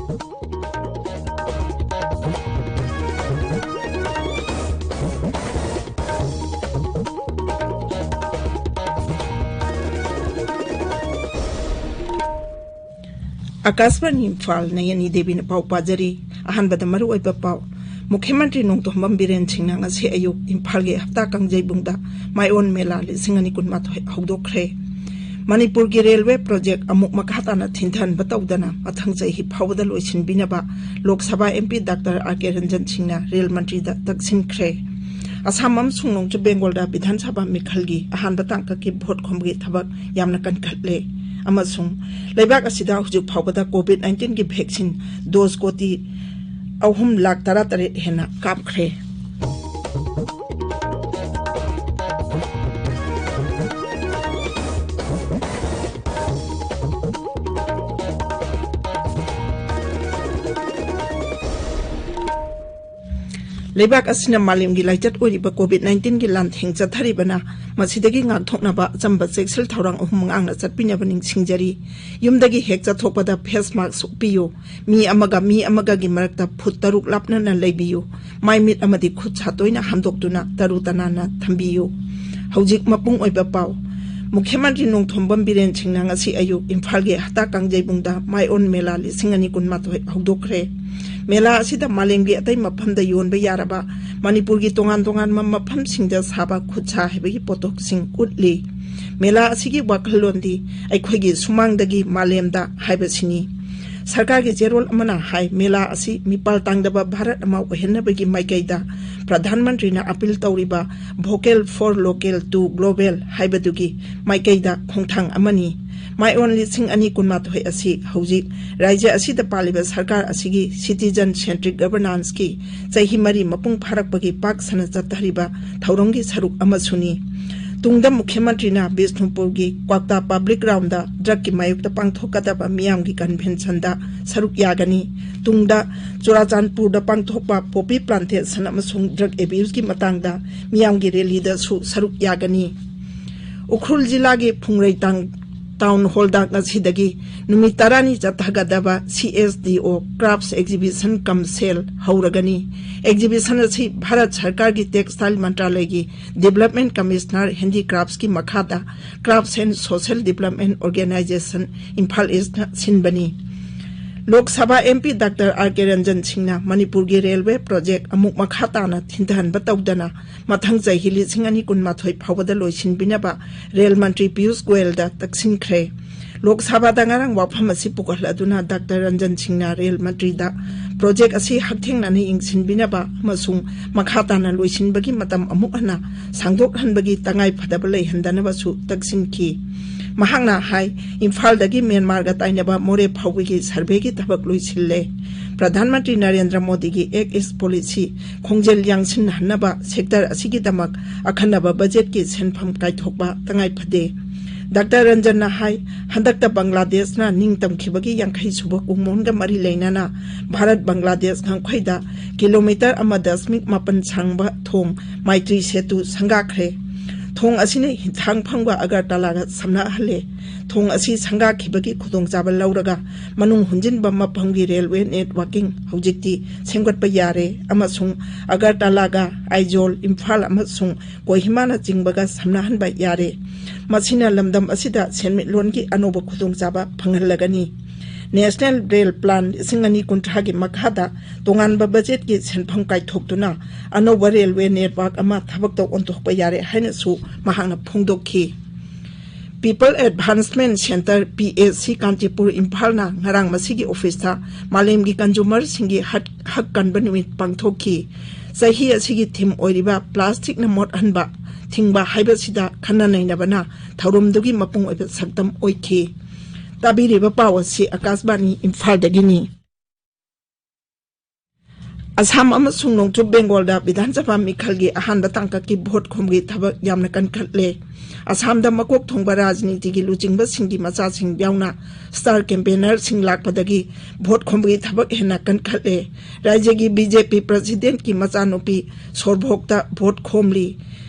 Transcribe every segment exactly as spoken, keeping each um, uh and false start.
ꯑꯥꯀꯥꯁꯕꯥꯅꯤ ꯏꯝꯐꯥꯜ, ꯅꯌꯅꯤ ꯗꯦꯕꯤꯅ ꯄꯥꯎ ꯄꯥꯖꯔꯤ꯫ ꯑꯍꯥꯟꯕꯗ ꯃꯔꯨꯑꯣꯏꯕ ꯄꯥꯎ꯫ ꯃꯨꯈ꯭ꯌ ꯃꯟꯇ꯭ꯔꯤ ꯅꯣꯡꯊꯣꯝꯕꯝ ꯕꯤꯔꯦꯟ ꯁꯤꯡꯅ ꯉꯁꯤ ꯑꯌꯨꯛ ꯏꯝꯐꯥꯜꯒꯤ ꯍꯞꯇꯥ ꯀꯥꯡꯖꯩꯕꯨꯡꯗ ꯃꯥꯏꯑꯣꯟ ꯃꯦꯂꯥ ꯂꯤꯁꯤꯡ ꯑꯅꯤ ꯀꯨꯟꯃꯥꯊꯣꯏ ꯍꯧꯗꯣꯛꯈ꯭ꯔꯦ꯫ ꯃꯅꯤꯄꯨꯔꯒꯤ ꯔꯦꯜꯋꯦ ꯄ꯭ꯔꯣꯖꯦꯛ ꯑꯃꯨꯛ ꯃꯈꯥ ꯇꯥꯅ ꯊꯤꯟꯊꯍꯟꯕ ꯇꯧꯗꯅ ꯃꯊꯪ ꯆꯍꯤ ꯐꯥꯎꯕꯗ ꯂꯣꯏꯁꯤꯟꯕꯤꯅꯕ ꯂꯣꯛ Sabha M P doctor R K Ranjan ꯁꯤꯡꯅ ꯔꯦꯜ ꯃꯟꯇ꯭ꯔꯤꯗ ꯇꯛꯁꯤꯟꯈ꯭ꯔꯦ꯫ ꯑꯁꯥꯝ ꯑꯃꯁꯨꯡ ꯅꯣꯡꯆꯨꯞ ꯕꯦꯡꯒꯣꯜꯗ ꯕꯤꯙꯥꯟ ꯁꯚꯥ ꯃꯤꯈꯜꯒꯤ ꯑꯍꯥꯟꯕ ꯇꯥꯡꯀꯛꯀꯤ ꯚꯣꯠ ꯈꯣꯝꯕꯒꯤ ꯊꯕꯛ ꯌꯥꯝꯅ ꯀꯟꯈꯠꯂꯦ꯫ ꯑꯃꯁꯨꯡ ꯂꯩꯕꯥꯛ ꯑꯁꯤꯗ ꯍꯧꯖꯤꯛ ꯐꯥꯎꯕꯗ ꯀꯣꯚꯤꯗ ꯅꯥꯏꯟꯇꯤꯟꯒꯤ ꯚꯦꯛꯁꯤꯟ ꯗꯣꯁ ꯀꯣꯇꯤ ꯑꯍꯨꯝ ꯂꯥꯈ ꯇꯔꯥꯇꯔꯦꯠ ꯍꯦꯟꯅ ꯀꯥꯞꯈ꯭ꯔꯦ꯫ ꯂꯩꯕꯥꯛ ꯑꯁꯤꯅ ꯃꯥꯂꯦꯝꯒꯤ ꯂꯥꯏꯆꯠ ꯑꯣꯏꯔꯤꯕ ꯀꯣꯚꯤꯗ ꯅꯥꯏꯟꯇꯤꯟꯒꯤ ꯂꯥꯟꯊꯦꯡ ꯆꯠꯊꯔꯤꯕꯅ ꯃꯁꯤꯗꯒꯤ ꯉꯥꯛꯊꯣꯛꯅꯕ ꯑꯆꯝꯕ ꯆꯦꯛꯁꯤꯜ ꯊꯧꯔꯥꯡ ꯑꯍꯨꯝ ꯉꯥꯛꯅ ꯆꯠꯄꯤꯅꯕ ꯅꯤꯡꯁꯤꯡꯖꯔꯤ꯫ ꯌꯨꯝꯗꯒꯤ ꯍꯦꯛ ꯆꯠꯊꯣꯛꯄꯗ ꯐꯦꯁ ꯃꯥꯛꯁ ꯎꯞꯄꯤꯌꯨ꯫ ꯃꯤ ꯑꯃꯒ ꯃꯤ ꯑꯃꯒꯒꯤ ꯃꯔꯛꯇ ꯐꯨꯠ ꯇꯔꯨꯛ ꯂꯥꯞꯅꯅ ꯂꯩꯕꯤꯌꯨ꯫ ꯃꯥꯏ ꯃꯤꯠ ꯑꯃꯗꯤ ꯈꯨꯠ ꯁꯥ ꯇꯣꯏꯅ ꯍꯥꯝꯗꯣꯛꯇꯨꯅ ꯇꯔꯨ ꯇꯅꯥꯟꯅ ꯊꯝꯕꯤꯌꯨ꯫ ꯍꯧꯖꯤꯛ ꯃꯄꯨꯡ ꯑꯣꯏꯕ ꯄꯥꯎ꯫ ꯃꯨꯈ꯭ꯌ ꯃꯟꯇ꯭ꯔꯤ ꯅꯣꯡꯊꯣꯝꯕꯝ ꯕꯤꯔꯦꯟ ꯁꯤꯡꯅ ꯉꯁꯤ ꯑꯌꯨꯛ ꯏꯝꯐꯥꯜꯒꯤ ꯍꯇꯥ ꯀꯥꯡꯖꯩꯕꯨꯡꯗ ꯃꯥꯏꯑꯣꯟ ꯃꯦꯂꯥ ꯂꯤꯁꯤꯡ ꯑꯅꯤ ꯀꯨꯟꯃꯥꯊꯣꯏ ꯍꯧꯗꯣꯛꯈ꯭ꯔꯦ꯫ ꯃꯦꯂꯥ ꯑꯁꯤꯗ ꯃꯥꯂꯦꯝꯒꯤ ꯑꯇꯩ ꯃꯐꯝꯗ ꯌꯣꯟꯕ ꯌꯥꯔꯕ ꯃꯅꯤꯄꯨꯔꯒꯤ ꯇꯣꯉꯥꯟ ꯇꯣꯉꯥꯟꯕ ꯃꯐꯝꯁꯤꯡꯗ ꯁꯥꯕ ꯈꯨꯠꯁꯥ ꯍꯩꯕꯒꯤ ꯄꯣꯠꯊꯣꯛꯁꯤꯡ ꯎꯠꯂꯤ꯫ ꯃꯦꯂꯥ ꯑꯁꯤꯒꯤ ꯋꯥꯈꯜꯂꯣꯟꯗꯤ "ꯑꯩꯈꯣꯏꯒꯤ ꯁꯨꯃꯥꯡꯗꯒꯤ ꯃꯥꯂꯦꯝꯗ" ꯍꯥꯏꯕꯁꯤꯅꯤ꯫ ꯁꯔꯀꯥꯔꯒꯤ ꯆꯦꯔꯣꯜ ꯑꯃꯅ ꯍꯥꯏ, ꯃꯦꯂꯥ ꯑꯁꯤ ꯃꯤꯄꯥꯜ ꯇꯥꯡꯗꯕ ꯚꯥꯔꯠ ꯑꯃ ꯑꯣꯏꯍꯟꯅꯕꯒꯤ ꯃꯥꯏꯀꯩꯗ ꯄ꯭ꯔꯙꯥꯟ ꯃꯟꯇ꯭ꯔꯤꯅ ꯑꯄꯤꯜ ꯇꯧꯔꯤꯕ "Vocal for Local to Global" ꯍꯥꯏꯕꯗꯨꯒꯤ ꯃꯥꯏꯀꯩꯗ ꯈꯣꯡꯊꯥꯡ ꯑꯃꯅꯤ꯫ ꯃꯥꯏꯑꯣꯟ ꯂꯤꯁꯤꯡ ꯑꯅꯤ ꯀꯨꯟꯃꯥꯊꯣꯏ ꯑꯁꯤ ꯍꯧꯖꯤꯛ ꯔꯥꯖ꯭ꯌ ꯑꯁꯤꯗ ꯄꯥꯜꯂꯤꯕ ꯁꯔꯀꯥꯔ ꯑꯁꯤꯒꯤ citizen centric governance ꯀꯤ ꯆꯍꯤ ꯃꯔꯤ ꯃꯄꯨꯡ ꯐꯥꯔꯛꯄꯒꯤ ꯄꯥꯛ ꯁꯟꯅ ꯆꯠꯊꯔꯤꯕ ꯊꯧꯔꯝꯒꯤ ꯁꯔꯨꯛ ꯑꯃꯁꯨꯅꯤ꯫ ꯇꯨꯡꯗ ꯃꯨꯈ꯭ꯌ ꯃꯟꯇ꯭ꯔꯤꯅ ꯕꯤꯁꯅꯨꯄꯨꯔꯒꯤ ꯀ꯭ꯋꯥꯛꯇꯥ ꯄꯕ꯭ꯂꯤꯛ ꯒ꯭ꯔꯥꯎꯟꯗ ꯗ꯭ꯔꯒꯀꯤ ꯃꯥꯌꯣꯛꯇ ꯄꯥꯡꯊꯣꯛꯀꯗꯕ ꯃꯤꯌꯥꯝꯒꯤ ꯀꯟꯚꯦꯟꯁꯟꯗ ꯁꯔꯨꯛ ꯌꯥꯒꯅꯤ꯫ ꯇꯨꯡꯗ ꯆꯨꯔꯥꯆꯥꯟꯄꯨꯔꯗ ꯄꯥꯡꯊꯣꯛꯄ ꯄꯣꯄꯤ ꯄ꯭ꯂꯥꯟꯇꯦꯁꯟ ꯑꯃꯁꯨꯡ ꯗ꯭ꯔꯒ ꯑꯦꯕ꯭ꯌꯨꯁꯀꯤ ꯃꯇꯥꯡꯗ ꯃꯤꯌꯥꯝꯒꯤ ꯔꯦꯂꯤꯗꯁꯨ ꯁꯔꯨꯛ ꯌꯥꯒꯅꯤ꯫ ꯎꯈ꯭ꯔꯨꯜ ꯖꯤꯂꯥꯒꯤ ꯐꯨꯡꯔꯩꯇꯥꯡ ꯇꯥꯎꯟ ꯍꯣꯜꯗ ꯉꯁꯤꯗꯒꯤ ꯅꯨꯃꯤꯠ ꯇꯔꯥꯅꯤ ꯆꯠꯊꯒꯗꯕ ꯁꯤ S D O crafts exhibition cum sale ꯍꯧꯔꯒꯅꯤ꯫ ꯑꯦꯛꯖꯤꯕꯤꯁꯟ ꯑꯁꯤ ꯚꯥꯔꯠ ꯁꯔꯀꯥꯔꯒꯤ ꯇꯦꯛꯁꯇꯥꯏꯜ ꯃꯟꯇ꯭ꯔꯥꯂꯌꯒꯤ ꯗꯤꯕꯦꯂꯞꯃꯦꯟ ꯀꯃꯤꯁꯅꯔ ꯍꯦꯟꯗꯤꯀ꯭ꯔꯥꯐꯁꯀꯤ ꯃꯈꯥꯗ crafts and social development organisation Imphal ꯏꯁꯅ ꯁꯤꯟꯕꯅꯤ꯫ Lok Sabha M P doctor R K Ranjan ꯁꯤꯡꯅ ꯃꯅꯤꯄꯨꯔꯒꯤ ꯔꯦꯜꯋꯦ ꯄ꯭ꯔꯣꯖꯦꯛ ꯑꯃꯨꯛ ꯃꯈꯥ ꯇꯥꯅ ꯊꯤꯟꯊꯍꯟꯕ ꯇꯧꯗꯅ ꯃꯊꯪ ꯆꯍꯤ ꯂꯤꯁꯤꯡ ꯑꯅꯤ ꯀꯨꯟꯃꯥꯊꯣꯏ ꯐꯥꯎꯕꯗ ꯂꯣꯏꯁꯤꯟꯕꯤꯅꯕ ꯔꯦꯜ ꯃꯟꯇ꯭ꯔꯤ ꯄꯤꯌꯨꯁ ꯒꯣꯌꯦꯜꯗ ꯇꯛꯁꯤꯟꯈ꯭ꯔꯦ꯫ ꯂꯣꯛ ꯁꯚꯥꯗ ꯉꯔꯥꯡ ꯋꯥꯐꯝ ꯑꯁꯤ ꯄꯨꯈꯠꯂꯗꯨꯅ ꯗꯥꯛꯇꯔ ꯔꯟꯖꯟ ꯁꯤꯡꯅ ꯔꯦꯜ ꯃꯟꯇ꯭ꯔꯤꯗ ꯄ꯭ꯔꯣꯖꯦꯛ ꯑꯁꯤ ꯍꯛꯊꯦꯡꯅꯅ ꯌꯦꯡꯁꯤꯟꯕꯤꯅꯕ ꯑꯃꯁꯨꯡ ꯃꯈꯥ ꯇꯥꯅ ꯂꯣꯏꯁꯤꯟꯕꯒꯤ ꯃꯇꯝ ꯑꯃꯨꯛ ꯍꯟꯅ ꯁꯥꯡꯗꯣꯛꯍꯟꯕꯒꯤ ꯇꯉꯥꯏ ꯐꯗꯕ ꯂꯩꯍꯟꯗꯅꯕꯁꯨ ꯇꯛꯁꯤꯟꯈꯤ꯫ ꯃꯍꯥꯛꯅ ꯍꯥꯏ, ꯏꯝꯐꯥꯜꯗꯒꯤ ꯃ꯭ꯌꯥꯟꯃꯥꯔꯒ ꯇꯥꯏꯅꯕ ꯃꯣꯔꯦ ꯐꯥꯎꯕꯒꯤ ꯁꯔꯚꯦꯒꯤ ꯊꯕꯛ ꯂꯣꯏꯁꯤꯜꯂꯦ꯫ ꯄ꯭ꯔꯙꯥꯟ ꯃꯟꯇ꯭ꯔꯤ ꯅꯔꯦꯟꯗ꯭ꯔ ꯃꯣꯗꯤꯒꯤ ꯑꯦꯛ ꯏꯁ ꯄꯣꯂꯤꯁꯤ ꯈꯣꯡꯖꯦꯜ ꯌꯥꯡꯁꯤꯟꯍꯟꯅꯕ ꯁꯦꯛꯇꯔ ꯑꯁꯤꯒꯤꯗꯃꯛ ꯑꯈꯟꯅꯕ ꯕꯖꯦꯠꯀꯤ ꯁꯦꯟꯐꯝ ꯀꯥꯏꯊꯣꯛꯄ ꯇꯉꯥꯏ ꯐꯗꯦ꯫ ꯗꯥꯛꯇꯔ ꯔꯟꯖꯟꯅ ꯍꯥꯏ, ꯍꯟꯗꯛꯇ ꯕꯪꯒ꯭ꯂꯥꯗꯦꯁꯅ ꯅꯤꯡꯇꯝꯈꯤꯕꯒꯤ ꯌꯥꯡꯈꯩ ꯁꯨꯕ ꯀꯨꯝꯑꯣꯟꯒ ꯃꯔꯤ ꯂꯩꯅꯅ ꯚꯥꯔꯠ ꯕꯪꯒ꯭ꯂꯥꯗꯦꯁ ꯉꯝꯈꯩꯗ ꯀꯤꯂꯣꯃꯤꯇꯔ ꯑꯃ ꯗꯁꯃꯤꯛ ꯃꯥꯄꯟ ꯁꯥꯡꯕ ꯊꯣꯡ ꯃꯥꯏꯇ꯭ꯔꯤ ꯁꯦꯇꯨ ꯁꯪꯒꯥꯈ꯭ꯔꯦ꯫ ꯊꯣꯡ ꯑꯁꯤꯅ ꯍꯤꯊꯥꯡꯐꯝꯒ ꯑꯒꯔꯇꯂꯥꯒ ꯁꯝꯅꯍꯜꯂꯦ꯫ ꯊꯣꯡ ꯑꯁꯤ ꯁꯪꯒꯥꯈꯤꯕꯒꯤ ꯈꯨꯗꯣꯡꯆꯥꯕ ꯂꯧꯔꯒ ꯃꯅꯨꯡ ꯍꯨꯟꯖꯤꯟꯕ ꯃꯐꯝꯒꯤ ꯔꯦꯜꯋꯦ ꯅꯦꯠꯋꯥꯔꯀꯤꯡ ꯍꯧꯖꯤꯛꯇꯤ ꯁꯦꯝꯒꯠꯄ ꯌꯥꯔꯦ ꯑꯃꯁꯨꯡ ꯑꯒꯔꯇꯂꯥꯒ ꯑꯥꯏꯖꯣꯜ, ꯏꯝꯐꯥꯜ ꯑꯃꯁꯨꯡ ꯀꯣꯍꯤꯃꯥꯅꯆꯤꯡꯕꯒ ꯁꯝꯅꯍꯟꯕ ꯌꯥꯔꯦ꯫ ꯃꯁꯤꯅ ꯂꯝꯗꯝ ꯑꯁꯤꯗ ꯁꯦꯟꯃꯤꯠꯂꯣꯟꯒꯤ ꯑꯅꯧꯕ ꯈꯨꯗꯣꯡꯆꯥꯕ ꯐꯪꯍꯜꯂꯒꯅꯤ꯫ ꯅꯦꯁꯅꯦꯜ ꯔꯦꯜ ꯄ꯭ꯂꯥꯟ ꯂꯤꯁꯤꯡ ꯑꯅꯤ ꯀꯨꯟꯊ꯭ꯔꯥꯒꯤ ꯃꯈꯥꯗ ꯇꯣꯉꯥꯟꯕ ꯕꯖꯦꯠꯀꯤ ꯁꯦꯟꯐꯝ ꯀꯥꯏꯊꯣꯛꯇꯨꯅ ꯑꯅꯧꯕ ꯔꯦꯜꯋꯦ ꯅꯦꯠꯋꯥꯔꯛ ꯑꯃ ꯊꯕꯛꯇ ꯑꯣꯟꯊꯣꯛꯄ ꯌꯥꯔꯦ ꯍꯥꯏꯅꯁꯨ ꯃꯍꯥꯛꯅ ꯐꯣꯡꯗꯣꯛꯈꯤ꯫ ꯄꯤꯄꯜ ꯑꯦꯗꯚꯥꯟꯁꯃꯦꯟ ꯁꯦꯟꯇꯔ, ꯄꯤ ꯑꯦ ꯁꯤ, ꯀꯥꯟꯆꯤꯄꯨꯔ, ꯏꯝꯐꯥꯜꯅ ꯉꯔꯥꯡ ꯃꯁꯤꯒꯤ ꯑꯣꯐꯤꯁꯇ ꯃꯥꯂꯦꯝꯒꯤ ꯀꯟꯖꯨꯃꯔꯁꯤꯡꯒꯤ ꯍꯠ-, ꯍꯛ ꯀꯟꯕ ꯅꯨꯃꯤꯠ ꯄꯥꯡꯊꯣꯛꯈꯤ꯫ ꯆꯍꯤ ꯑꯁꯤꯒꯤ ꯊꯤꯝ ꯑꯣꯏꯔꯤꯕ "ꯄ꯭ꯂꯥꯁꯇꯤꯛꯅ ꯃꯣꯠꯍꯟꯕ ꯊꯤꯡꯕ" ꯍꯥꯏꯕꯁꯤꯗ ꯈꯟꯅ ꯅꯩꯅꯕꯅ ꯊꯧꯔꯝꯗꯨꯒꯤ ꯃꯄꯨꯡ ꯑꯣꯏꯕ ꯁꯛꯇꯝ ꯑꯣꯏꯈꯤ꯫ ꯇꯥꯕꯤꯔꯤꯕ ꯄꯥꯎ ꯑꯁꯤ ꯑꯀꯥꯁꯕꯥꯅꯤ ꯏꯝꯐꯥꯜꯗꯒꯤꯅꯤ꯫ ꯑꯁꯥꯝ ꯑꯃꯁꯨꯡ ꯅꯣꯡꯆꯨꯞ ꯕꯦꯡꯒꯣꯜꯗ ꯕꯤꯙꯥꯟ ꯁꯚꯥ ꯃꯤꯈꯜꯒꯤ ꯑꯍꯥꯟꯕ ꯇꯥꯡꯀꯛꯀꯤ ꯚꯣꯠ ꯈꯣꯝꯕꯒꯤ ꯊꯕꯛ ꯌꯥꯝꯅ ꯀꯟꯈꯠꯂꯦ꯫ ꯑꯁꯥꯝꯗ ꯃꯀꯣꯛ ꯊꯣꯡꯕ ꯔꯥꯖꯅꯤꯇꯤꯒꯤ ꯂꯨꯆꯤꯡꯕꯁꯤꯡꯒꯤ ꯃꯆꯥꯁꯤꯡ ꯌꯥꯎꯅ ꯁ꯭ꯇꯥꯔ ꯀꯦꯝꯄꯦꯅꯔꯁꯤꯡ ꯂꯥꯛꯄꯗꯒꯤ ꯚꯣꯠ ꯈꯣꯝꯕꯒꯤ ꯊꯕꯛ ꯍꯦꯟꯅ ꯀꯟꯈꯠꯂꯦ꯫ ꯔꯥꯖ꯭ꯌꯒꯤ ꯕꯤ ꯖꯦ ꯄꯤ ꯄ꯭ꯔꯁꯤꯗꯦꯟꯠꯀꯤ ꯃꯆꯥꯅꯨꯄꯤ ꯁꯣꯔꯚꯣꯛꯇ ꯚꯣꯠ ꯈꯣꯝꯂꯤ꯫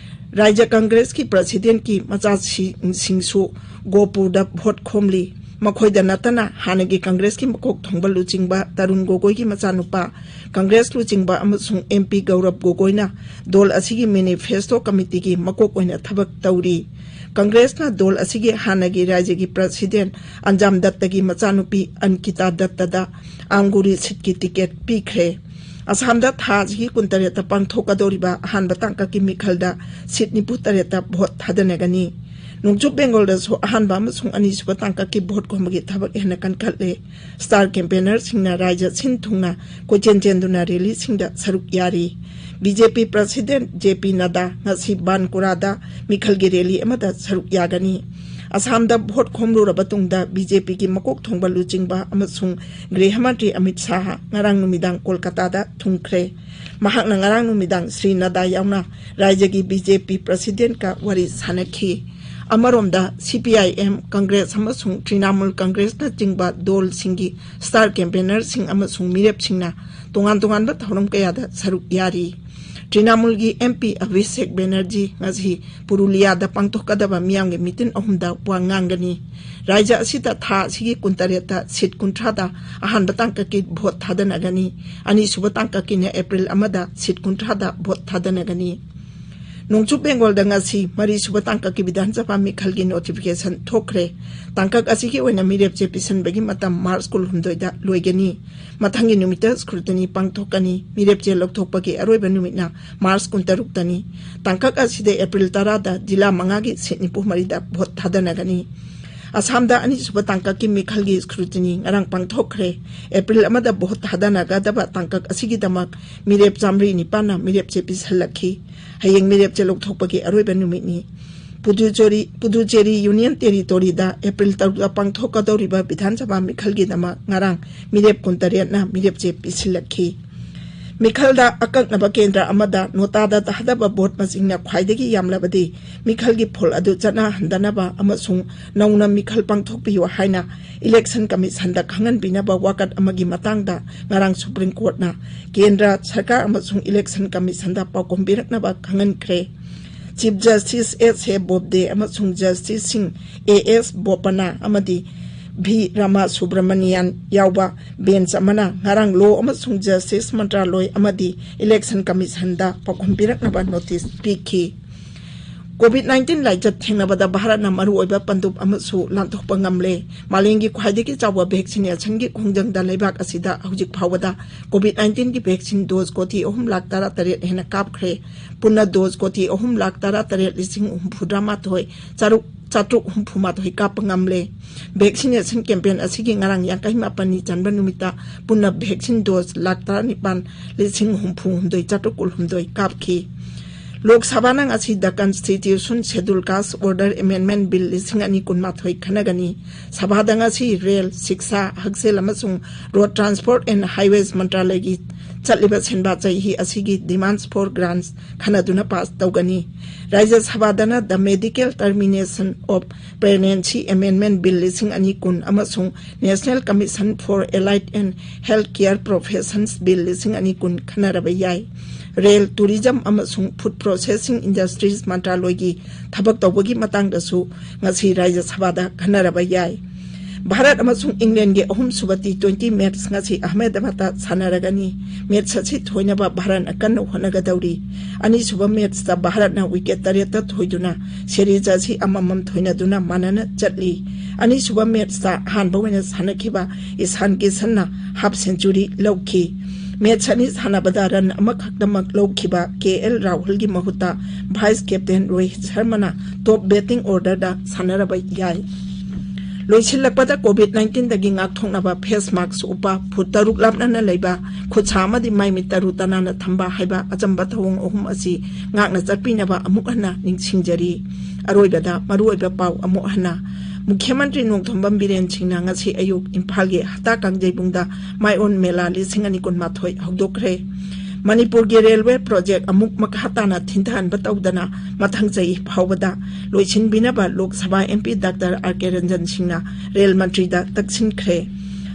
ꯔꯥꯏꯖ꯭ꯌ ꯀꯪꯒ꯭ꯔꯦꯁꯀꯤ ꯄ꯭ꯔꯁꯤꯗꯦꯟꯠꯀꯤ ꯃꯆꯥꯁꯤꯡꯁꯨ ꯒꯣꯄꯨꯔꯗ ꯚꯣꯠ ꯈꯣꯝꯂꯤ꯫ ꯃꯈꯣꯏꯗ ꯅꯠꯇꯅ ꯍꯥꯟꯅꯒꯤ ꯀꯪꯒ꯭ꯔꯦꯁꯀꯤ ꯃꯀꯣꯛ ꯊꯣꯡꯕ ꯂꯨꯆꯤꯡꯕ ꯇꯔꯨꯟ ꯒꯣꯒꯣꯏꯒꯤ ꯃꯆꯥꯅꯨꯄꯥ, ꯀꯪꯒ꯭ꯔꯦꯁ ꯂꯨꯆꯤꯡꯕ ꯑꯃꯁꯨꯡ ꯑꯦꯝ ꯄꯤ ꯒꯧꯔꯕ ꯒꯣꯒꯣꯏꯅ ꯗꯣꯜ ꯑꯁꯤꯒꯤ ꯃꯦꯅꯤꯐꯦꯁꯇꯣ ꯀꯃꯤꯇꯤꯒꯤ ꯃꯀꯣꯛ ꯑꯣꯏꯅ ꯊꯕꯛ ꯇꯧꯔꯤ꯫ ꯀꯪꯒ꯭ꯔꯦꯁꯅ ꯗꯣꯜ ꯑꯁꯤꯒꯤ ꯍꯥꯟꯅꯒꯤ ꯔꯥꯏꯖ꯭ꯌꯒꯤ ꯄ꯭ꯔꯁꯤꯗꯦꯟꯠ ꯑꯟꯖꯥꯝ ꯗꯠꯇꯒꯤ ꯃꯆꯥꯅꯨꯄꯤ ꯑꯟꯀꯤꯇꯥ ꯗꯠꯇꯗ ꯑꯥꯝꯒꯨꯔꯤ ꯁꯤꯠꯀꯤ ꯇꯤꯀꯦꯠ ꯄꯤꯈ꯭ꯔꯦ꯫ ꯑꯁꯥꯝꯗ ꯊꯥ ꯑꯁꯤꯒꯤ ꯀꯨꯟꯇꯔꯦꯠꯇ ꯄꯥꯡꯊꯣꯛꯀꯗꯧꯔꯤꯕ ꯑꯍꯥꯟꯕ ꯇꯥꯡꯀꯛꯀꯤ ꯃꯤꯈꯜꯗ ꯁꯤꯠ ꯅꯤꯐꯨ ꯇꯔꯦꯠꯇ ꯚꯣꯠ ꯊꯥꯗꯅꯒꯅꯤ꯫ ꯅꯣꯡꯆꯨꯞ ꯕꯦꯡꯒꯣꯜꯗꯁꯨ ꯑꯍꯥꯟꯕ ꯑꯃꯁꯨꯡ ꯑꯅꯤꯁꯨꯕ ꯇꯥꯡꯀꯛꯀꯤ ꯚꯣꯠ ꯈꯣꯝꯕꯒꯤ ꯊꯕꯛ ꯍꯦꯟꯅ ꯀꯟꯈꯠꯂꯦ꯫ ꯁ꯭ꯇꯥꯔ ꯀꯦꯝꯄꯦꯅꯔꯁꯤꯡꯅ ꯔꯥꯏꯖ꯭ꯌ ꯁꯤꯟ ꯊꯨꯡꯅ ꯀꯣꯏꯆꯦꯟ ꯆꯦꯟꯗꯨꯅ ꯔꯦꯂꯤꯁꯤꯡꯗ ꯁꯔꯨꯛ ꯌꯥꯔꯤ꯫ ꯕꯤ ꯖꯦ ꯄꯤ ꯄ꯭ꯔꯁꯤꯗꯦꯟꯠ ꯖꯦ ꯄꯤ ꯅꯗꯥ ꯉꯁꯤ ꯕꯥꯟꯀꯨꯔꯥꯗ ꯃꯤꯈꯜꯒꯤ ꯔꯦꯂꯤ ꯑꯃꯗ ꯁꯔꯨꯛ ꯌꯥꯒꯅꯤ꯫ ꯑꯁꯥꯝꯗ ꯚꯣꯠ ꯈꯣꯝꯂꯨꯔꯕ ꯇꯨꯡꯗ ꯕꯤ ꯖꯦ ꯄꯤꯒꯤ ꯃꯀꯣꯛ ꯊꯣꯡꯕ ꯂꯨꯆꯤꯡꯕ ꯑꯃꯁꯨꯡ ꯒ꯭ꯔꯤꯍ ꯃꯟꯇ꯭ꯔꯤ ꯑꯃꯤꯠ ꯁꯥꯍ ꯉꯔꯥꯡ ꯅꯨꯃꯤꯗꯥꯡ ꯀꯣꯜꯀꯥꯇꯥꯗ ꯊꯨꯡꯈ꯭ꯔꯦ꯫ ꯃꯍꯥꯛꯅ ꯉꯔꯥꯡ ꯅꯨꯃꯤꯗꯥꯡ ꯁ꯭ꯔꯤ ꯅꯗꯥ ꯌꯥꯎꯅ ꯔꯥꯏꯖ꯭ꯌꯒꯤ ꯕꯤ ꯖꯦ ꯄꯤ ꯄ꯭ꯔꯁꯤꯗꯦꯟꯠꯀ ꯋꯥꯔꯤ ꯁꯥꯟꯅꯈꯤ꯫ ꯑꯃꯔꯣꯝꯗ, ꯁꯤ ꯄꯤ ꯑꯥꯏ ꯑꯦꯝ, ꯀꯪꯒ꯭ꯔꯦꯁ ꯑꯃꯁꯨꯡ ꯇ꯭ꯔꯤꯅꯥꯃꯨꯜ ꯀꯪꯒ꯭ꯔꯦꯁꯅꯆꯤꯡꯕ ꯗꯣꯜꯁꯤꯡꯒꯤ ꯁ꯭ꯇꯥꯔ ꯀꯦꯝꯄꯦꯅꯔꯁꯤꯡ ꯑꯃꯁꯨꯡ ꯃꯤꯔꯦꯞꯁꯤꯡꯅ ꯇꯣꯉꯥꯟ ꯇꯣꯉꯥꯟꯕ ꯊꯧꯔꯝ ꯀꯌꯥꯗ ꯁꯔꯨꯛ ꯌꯥꯔꯤ꯫ ꯇ꯭ꯔꯤꯅꯥꯃꯨꯜꯒꯤ ꯑꯦꯝ ꯄꯤ ꯑꯚꯤꯁꯦꯛ ꯕꯦꯅꯔꯖꯤ ꯉꯁꯤ ꯄꯨꯔꯨꯂꯤꯌꯥꯗ ꯄꯥꯡꯊꯣꯛꯀꯗꯕ ꯃꯤꯌꯥꯝꯒꯤ ꯃꯤꯇꯤꯟ ꯑꯍꯨꯝꯗ ꯋꯥ ꯉꯥꯡꯒꯅꯤ꯫ ꯔꯥꯏꯖ꯭ꯌ ꯑꯁꯤꯗ ꯊꯥ ꯑꯁꯤꯒꯤ ꯀꯨꯟꯇꯔꯦꯠꯇ ꯁꯤꯠ ꯀꯨꯟꯊ꯭ꯔꯥꯗ ꯑꯍꯥꯟꯕ ꯇꯥꯡꯀꯛꯀꯤ ꯚꯣꯠ ꯊꯥꯗꯅꯒꯅꯤ꯫ ꯑꯅꯤꯁꯨꯕ ꯇꯥꯡꯀꯛꯀꯤꯅ ꯑꯦꯄ꯭ꯔꯤꯜ ꯑꯃꯗ ꯁꯤꯠ ꯀꯨꯟꯊ꯭ꯔꯥꯗ ꯚꯣꯠ ꯊꯥꯗꯅꯒꯅꯤ꯫ ꯅꯣꯡꯆꯨꯞ ꯕꯦꯡꯒꯣꯜꯗ ꯉꯁꯤ ꯃꯔꯤꯁꯨꯕ ꯇꯥꯡꯀꯛꯀꯤ ꯕꯤꯙꯥꯟ ꯁꯚꯥ ꯃꯤꯈꯜꯒꯤ ꯅꯣꯇꯤꯐꯤꯀꯦꯁꯟ ꯊꯣꯛꯈ꯭ꯔꯦ꯫ ꯇꯥꯡꯀꯛ ꯑꯁꯤꯒꯤ ꯑꯣꯏꯅ ꯃꯤꯔꯦꯞ ꯆꯦ ꯄꯤꯁꯤꯟꯕꯒꯤ ꯃꯇꯝ ꯃꯥꯔꯆ ꯀꯨꯟꯍꯨꯝꯗꯣꯏꯗ ꯂꯣꯏꯒꯅꯤ꯫ ꯃꯊꯪꯒꯤ ꯅꯨꯃꯤꯠꯇ ꯁ꯭ꯀ꯭ꯔꯨꯇꯤꯅꯤ ꯄꯥꯡꯊꯣꯛꯀꯅꯤ꯫ ꯃꯤꯔꯦꯞ ꯆꯦ ꯂꯧꯊꯣꯛꯄꯒꯤ ꯑꯔꯣꯏꯕ ꯅꯨꯃꯤꯠꯅ ꯃꯥꯔꯆ ꯀꯨꯟꯇꯔꯨꯛꯇꯅꯤ꯫ ꯇꯥꯡꯀꯛ ꯑꯁꯤꯗ ꯑꯦꯄ꯭ꯔꯤꯜ ꯇꯔꯥꯗ ꯖꯤꯂꯥ ꯃꯉꯥꯒꯤ ꯁꯤꯠ ꯅꯤꯐꯨ ꯃꯔꯤꯗ ꯚꯣꯠ ꯊꯥꯗꯅꯒꯅꯤ꯫ ꯑꯁꯥꯝꯗ ꯑꯅꯤꯁꯨꯕ ꯇꯥꯡꯀꯛꯀꯤ ꯃꯤꯈꯜꯒꯤ ꯁ꯭ꯀ꯭ꯔꯨꯇꯤꯅꯤ ꯉꯔꯥꯡ ꯄꯥꯡꯊꯣꯛꯈ꯭ꯔꯦ꯫ ꯑꯦꯄ꯭ꯔꯤꯜ ꯑꯃꯗ ꯚꯣꯠ ꯊꯥꯗꯅꯒꯗꯕ ꯇꯥꯡꯀꯛ ꯑꯁꯤꯒꯤꯗꯃꯛ ꯃꯤꯔꯦꯞ ꯆꯥꯃꯔꯤ ꯅꯤꯄꯥꯟꯅ ꯃꯤꯔꯦꯞ ꯆꯦ ꯄꯤꯁꯤꯜꯂꯛꯈꯤ꯫ ꯍꯌꯦꯡ ꯃꯤꯔꯦꯞ ꯆꯦ ꯂꯧꯊꯣꯛꯄꯒꯤ ꯑꯔꯣꯏꯕ ꯅꯨꯃꯤꯠꯅꯤ꯫ ꯄꯨꯗꯨꯆꯦꯔꯤ, ꯄꯨꯗꯨꯆꯦꯔꯤ ꯌꯨꯅꯤꯌꯟ ꯇꯦꯔꯤꯇꯣꯔꯤꯗ ꯑꯦꯄ꯭ꯔꯤꯜ ꯇꯔꯨꯛꯇ ꯄꯥꯡꯊꯣꯛꯀꯗꯧꯔꯤꯕ ꯕꯤꯙꯥꯟ ꯁꯚꯥ ꯃꯤꯈꯜꯒꯤꯗꯃꯛ ꯉꯔꯥꯡ ꯃꯤꯔꯦꯞ ꯀꯨꯟꯇꯔꯦꯠꯅ ꯃꯤꯔꯦꯞ ꯆꯦ ꯄꯤꯁꯤꯜꯂꯛꯈꯤ꯫ ꯃꯤꯈꯜꯗ ꯑꯀꯛꯅꯕ ꯀꯦꯟꯗ꯭ꯔ ꯑꯃꯗ ꯅꯣꯇꯥꯗ ꯊꯥꯗꯕ ꯚꯣꯠ ꯃꯁꯤꯡꯅ ꯈ꯭ꯋꯥꯏꯗꯒꯤ ꯌꯥꯝꯂꯕꯗꯤ ꯃꯤꯈꯜꯒꯤ ꯐꯣꯜ ꯑꯗꯨ ꯆꯠꯅꯍꯟꯗꯅꯕ ꯑꯃꯁꯨꯡ ꯅꯧꯅ ꯃꯤꯈꯜ ꯄꯥꯡꯊꯣꯛꯄꯤꯌꯨ ꯍꯥꯏꯅ ꯏꯂꯦꯛꯁꯟ ꯀꯃꯤꯁꯟꯗ ꯈꯪꯍꯟꯕꯤꯅꯕ ꯋꯥꯀꯠ ꯑꯃꯒꯤ ꯃꯇꯥꯡꯗ ꯉꯔꯥꯡ ꯁꯨꯄ꯭ꯔꯤꯝ ꯀꯣꯔꯠꯅ ꯀꯦꯟꯗ꯭ꯔ ꯁꯔꯀꯥꯔ ꯑꯃꯁꯨꯡ ꯏꯂꯦꯛꯁꯟ ꯀꯃꯤꯁꯟꯗ ꯄꯥꯎꯈꯨꯝ ꯄꯤꯔꯛꯅꯕ ꯈꯪꯍꯟꯈ꯭ꯔꯦ꯫ Chief Justice S A Bobde ꯑꯃꯁꯨꯡ Justice ꯁꯤꯡ A S Bopanna ꯑꯃꯗꯤ V Rama Subramanian ꯌꯥꯎꯕ ꯕꯦꯟꯆ ꯑꯃꯅ ꯉꯔꯥꯡ ꯂꯣ ꯑꯃꯁꯨꯡ ꯖꯁꯇꯤꯁ ꯃꯟꯇ꯭ꯔꯥꯂꯣꯏ ꯑꯃꯗꯤ ꯏꯂꯦꯛꯁꯟ ꯀꯃꯤꯁꯟꯗ ꯄꯥꯎꯈꯨꯝ ꯄꯤꯔꯛꯅꯕ ꯅꯣꯇꯤꯁ ꯄꯤꯈꯤ꯫ ꯀꯣꯚꯤꯗ ꯅꯥꯏꯟꯇꯤꯟ ꯂꯥꯏꯆꯠ ꯊꯦꯡꯅꯕꯗ ꯚꯥꯔꯠꯅ ꯃꯔꯨꯑꯣꯏꯕ ꯄꯟꯗꯨꯞ ꯑꯃꯁꯨ ꯂꯥꯟꯊꯣꯛꯄ ꯉꯝꯂꯦ꯫ ꯃꯥꯂꯦꯝꯒꯤ ꯈ꯭ꯋꯥꯏꯗꯒꯤ ꯆꯥꯎꯕ ꯚꯦꯛꯁꯤꯅꯦꯁꯟꯒꯤ ꯈꯣꯡꯖꯪꯗ ꯂꯩꯕꯥꯛ ꯑꯁꯤꯗ ꯍꯧꯖꯤꯛ ꯐꯥꯎꯕꯗ ꯀꯣꯚꯤꯗ ꯅꯥꯏꯟꯇꯤꯟꯒꯤ ꯚꯦꯛꯁꯤꯟ ꯗꯣꯖ ꯀꯣꯇꯤ ꯑꯍꯨꯝ ꯂꯥꯈ ꯇꯔꯥꯇꯔꯦꯠ ꯍꯦꯟꯅ ꯀꯥꯞꯈ꯭ꯔꯦ꯫ ꯄꯨꯟꯅ ꯗꯣꯖ ꯀꯣꯇꯤ ꯑꯍꯨꯝ ꯂꯥꯈ ꯇꯔꯥꯇꯔꯦꯠ ꯂꯤꯁꯤꯡ ꯍꯨꯝꯐꯨꯇꯔꯥꯃꯥꯊꯣꯏ ꯆꯥꯇ꯭ꯔꯨꯛ ꯆꯥꯇ꯭ꯔꯨꯛ ꯍꯨꯝꯐꯨꯃꯥꯊꯣꯏ ꯀꯥꯞꯄ ꯉꯝꯂꯦ꯫ ꯚꯦꯛꯁꯤꯅꯦꯁꯟ ꯀꯦꯝꯄꯦꯟ ꯑꯁꯤꯒꯤ ꯉꯔꯥꯡ ꯌꯥꯡꯈꯩ ꯃꯥꯄꯟꯅꯤ ꯆꯟꯕ ꯅꯨꯃꯤꯠꯇ ꯄꯨꯟꯅ ꯚꯦꯛꯁꯤꯟ ꯗꯣꯖ ꯂꯥꯈ ꯇꯔꯥꯅꯤꯄꯥꯟ ꯂꯤꯁꯤꯡ ꯍꯨꯝꯐꯨ ꯍꯨꯝꯗꯣꯏ ꯆꯥꯇ꯭ꯔꯨꯛ ꯀꯨꯟꯍꯨꯝꯗꯣꯏ ꯀꯥꯞꯈꯤ꯫ ꯂꯣꯛ ꯁꯚꯥꯅ ꯉꯁꯤ The Constitution Schedule Caste Order Amendment Bill ꯂꯤꯁꯤꯡ ꯑꯅꯤ ꯀꯨꯟꯃꯥꯊꯣꯏ ꯈꯟꯅꯒꯅꯤ꯫ ꯁꯚꯥꯗ ꯉꯁꯤ ꯔꯦꯜ, ꯁꯤꯛꯁꯥ, ꯍꯛꯁꯦꯜ ꯑꯃꯁꯨꯡ Road Transport and Highways ꯃꯟꯇ꯭ꯔꯥꯂꯌꯒꯤ ꯆꯠꯂꯤꯕ ꯁꯦꯟꯕꯥ ꯆꯩꯍꯤ ꯑꯁꯤꯒꯤ Demands for Grants ꯈꯟꯅꯗꯨꯅ ꯄꯥꯁ ꯇꯧꯒꯅꯤ꯫ ꯔꯥꯖ꯭ꯌ ꯁꯚꯥꯗꯅ The Medical Termination of Pregnancy Amendment Bill ꯂꯤꯁꯤꯡ ꯑꯅꯤ ꯀꯨꯟ ꯑꯃꯁꯨꯡ National Commission for Allied and Healthcare Professions Bill ꯂꯤꯁꯤꯡ ꯑꯅꯤ ꯀꯨꯟ ꯈꯟꯅꯔꯕ ꯌꯥꯏ꯫ ꯔꯦꯜ, ꯇꯨꯔꯤꯖꯝ ꯑꯃꯁꯨꯡ ꯐꯨꯗ ꯄ꯭ꯔꯣꯁꯦꯁꯤꯡ ꯏꯟꯗꯁꯇ꯭ꯔꯤꯁ ꯃꯟꯇ꯭ꯔꯥꯂꯣꯏꯒꯤ ꯊꯕꯛ ꯇꯧꯕꯒꯤ ꯃꯇꯥꯡꯗꯁꯨ ꯉꯁꯤ ꯔꯥꯖ꯭ꯌ ꯁꯚꯥꯗ ꯈꯟꯅꯔꯕ ꯌꯥꯏ꯫ ꯚꯥꯔꯠ ꯑꯃꯁꯨꯡ ꯏꯪꯂꯦꯟꯒꯤ ꯑꯍꯨꯝꯁꯨꯕ ꯇꯤ ꯇ꯭ꯋꯦꯟꯇꯤ ꯃꯦꯠꯆ ꯉꯁꯤ ꯑꯍꯃꯦꯗꯕꯥꯗꯇ ꯁꯥꯟꯅꯔꯒꯅꯤ꯫ ꯃꯦꯠꯆ ꯑꯁꯤ ꯊꯣꯏꯅꯕ ꯚꯥꯔꯠꯅ ꯀꯟꯅ ꯍꯣꯠꯅꯒꯗꯧꯔꯤ꯫ ꯑꯅꯤꯁꯨꯕ ꯃꯦꯠꯆꯇ ꯚꯥꯔꯠꯅ ꯋꯤꯀꯦꯠ ꯇꯔꯦꯠꯇ ꯊꯣꯏꯗꯨꯅ ꯁꯦꯔꯤꯖ ꯑꯁꯤ ꯑꯃꯃꯝ ꯊꯣꯏꯅꯗꯨꯅ ꯃꯥꯟꯅꯅ ꯆꯠꯂꯤ꯫ ꯑꯅꯤꯁꯨꯕ ꯃꯦꯠꯆꯇ ꯑꯍꯥꯟꯕ ꯑꯣꯏꯅ ꯁꯥꯟꯅꯈꯤꯕ ꯏꯁꯥꯟ ꯀꯤꯁꯟꯅ ꯍꯥꯐ ꯁꯦꯟꯆꯨꯔꯤ ꯂꯧꯈꯤ꯫ ꯃꯦꯠꯆ ꯑꯅꯤ ꯁꯥꯟꯅꯕꯗ ꯔꯟ ꯑꯃꯈꯛꯇꯃꯛ ꯂꯧꯈꯤꯕ ꯀꯦ ꯑꯦꯜ ꯔꯥꯍꯨꯜꯒꯤ ꯃꯍꯨꯠꯇ ꯚꯥꯏꯁ ꯀꯦꯞꯇꯦꯟ ꯔꯣꯍꯤꯠ ꯁꯔꯃꯅ ꯇꯣꯞ ꯕꯦꯇꯤꯡ ꯑꯣꯔꯗꯔꯗ ꯁꯥꯟꯅꯔꯕ ꯌꯥꯏ꯫ ꯂꯣꯏꯁꯤꯜꯂꯛꯄꯗ ꯀꯣꯚꯤꯗ ꯅꯥꯏꯟꯇꯤꯟꯗꯒꯤ ꯉꯥꯛꯊꯣꯛꯅꯕ ꯐꯦꯁ ꯃꯥꯛꯁ ꯎꯞꯄ, ꯐꯨꯠ ꯇꯔꯨꯛ ꯂꯥꯞꯅꯅ ꯂꯩꯕ, ꯈꯨꯠꯁꯥ ꯑꯃꯗꯤ ꯃꯥꯏ ꯃꯤꯠ ꯇꯔꯨ ꯇꯅꯥꯟꯅ ꯊꯝꯕ ꯍꯥꯏꯕ ꯑꯆꯝꯕ ꯊꯧꯑꯣꯡ ꯑꯍꯨꯝ ꯑꯁꯤ ꯉꯥꯛꯅ ꯆꯠꯄꯤꯅꯕ ꯑꯃꯨꯛ ꯍꯟꯅ ꯅꯤꯡꯁꯤꯡꯖꯔꯤ꯫ ꯑꯔꯣꯏꯕꯗ ꯃꯔꯨꯑꯣꯏꯕ ꯄꯥꯎ ꯑꯃꯨꯛ ꯍꯟꯅ꯫ ꯃꯨꯈ꯭ꯌ ꯃꯟꯇ꯭ꯔꯤ ꯅꯣꯡꯊꯣꯝꯕꯝ ꯕꯤꯔꯦꯟ ꯁꯤꯡꯅ ꯉꯁꯤ ꯑꯌꯨꯛ ꯏꯝꯐꯥꯜꯒꯤ ꯍꯇꯥ ꯀꯥꯡꯖꯩꯕꯨꯡꯗ ꯃꯥꯏꯑꯣꯟ ꯃꯦꯂꯥ ꯂꯤꯁꯤꯡ ꯑꯅꯤ ꯀꯨꯟꯃꯥꯊꯣꯏ ꯍꯧꯗꯣꯛꯈ꯭ꯔꯦ꯫ ꯃꯅꯤꯄꯨꯔꯒꯤ ꯔꯦꯜꯋꯦ ꯄ꯭ꯔꯣꯖꯦꯛ ꯑꯃꯨꯛ ꯃꯈꯥ ꯇꯥꯅ ꯊꯤꯟꯊꯍꯟꯕ ꯇꯧꯗꯅ ꯃꯊꯪ ꯆꯍꯤ ꯐꯥꯎꯕꯗ ꯂꯣꯏꯁꯤꯟꯕꯤꯅꯕ ꯂꯣꯛ Sabha M P doctor R K Ranjan ꯁꯤꯡꯅ ꯔꯦꯜ ꯃꯟꯇ꯭ꯔꯤꯗ ꯇꯛꯁꯤꯟꯈ꯭ꯔꯦ꯫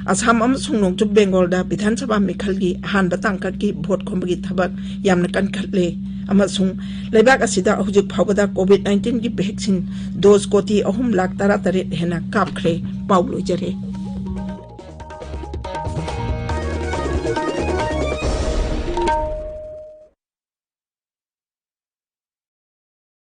ꯑꯁꯥꯝ ꯑꯃꯁꯨꯡ ꯅꯣꯡꯆꯨꯞ ꯕꯦꯡꯒꯣꯜꯗ ꯕꯤꯙꯥꯟ ꯁꯚꯥ ꯃꯤꯈꯜꯒꯤ ꯑꯍꯥꯟꯕ ꯇꯥꯡꯀꯛꯀꯤ ꯚꯣꯠ ꯈꯣꯝꯕꯒꯤ ꯊꯕꯛ ꯌꯥꯝꯅ ꯀꯟꯈꯠꯂꯦ ꯑꯃꯁꯨꯡ ꯂꯩꯕꯥꯛ ꯑꯁꯤꯗ ꯍꯧꯖꯤꯛ ꯐꯥꯎꯕꯗ ꯀꯣꯚꯤꯗ ꯅꯥꯏꯟꯇꯤꯟꯒꯤ ꯚꯦꯛꯁꯤꯟ ꯗꯣꯁ ꯀꯣꯇꯤ ꯑꯍꯨꯝ ꯂꯥꯈ ꯇꯔꯥꯇꯔꯦꯠ ꯍꯦꯟꯅ ꯀꯥꯞꯈ꯭ꯔꯦ꯫ ꯄꯥꯎ ꯂꯣꯏꯖꯔꯦ꯫